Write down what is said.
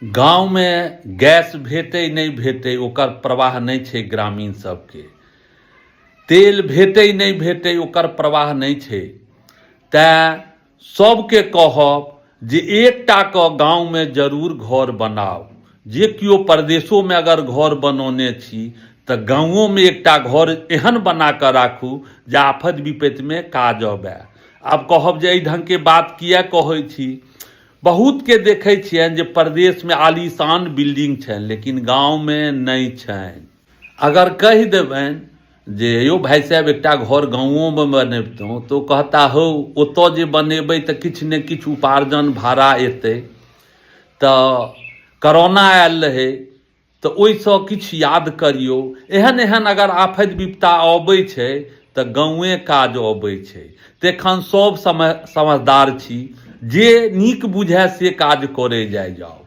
गाँवमे गैस भेटै नहि भेटै ओकर प्रवाह नहि छै ग्रामीण सबके। तेल भेटै नहि भेटै ओकर प्रवाह नहि छै। तैँ सबके कहब जे एकटा कऽ गाँवमे जरूर घर बनाउ। जे केओ परदेशोमे अगर घर बनौने छी तऽ गाँवोमे एकटा घर एहन बना कऽ राखू जे आफत विपतिमे काज अबै। आब कहब जे एहि ढङ्गके बात किए कहै छी। बहुतके देखै छियनि जे परदेशमे आलीशान बिल्डिंग छनि लेकिन गाँवमे नहि छनि। अगर कहि देबनि जे यौ भाइ साहेब एकटा घर गाँवोमे बनबितहुँ तऽ ओ कहता हौ ओतऽ जे बनेबै तऽ किछु ने किछु उपार्जन भाड़ा एतै। तऽ करोना आयल रहै तऽ ओहिसँ किछु याद करियौ। एहन एहन अगर आफत विपता अबै छै तऽ गाँवे काज अबै छै। तखन सब समझदार छी, जे नीक बुझए से काज करै जाइ जाउ।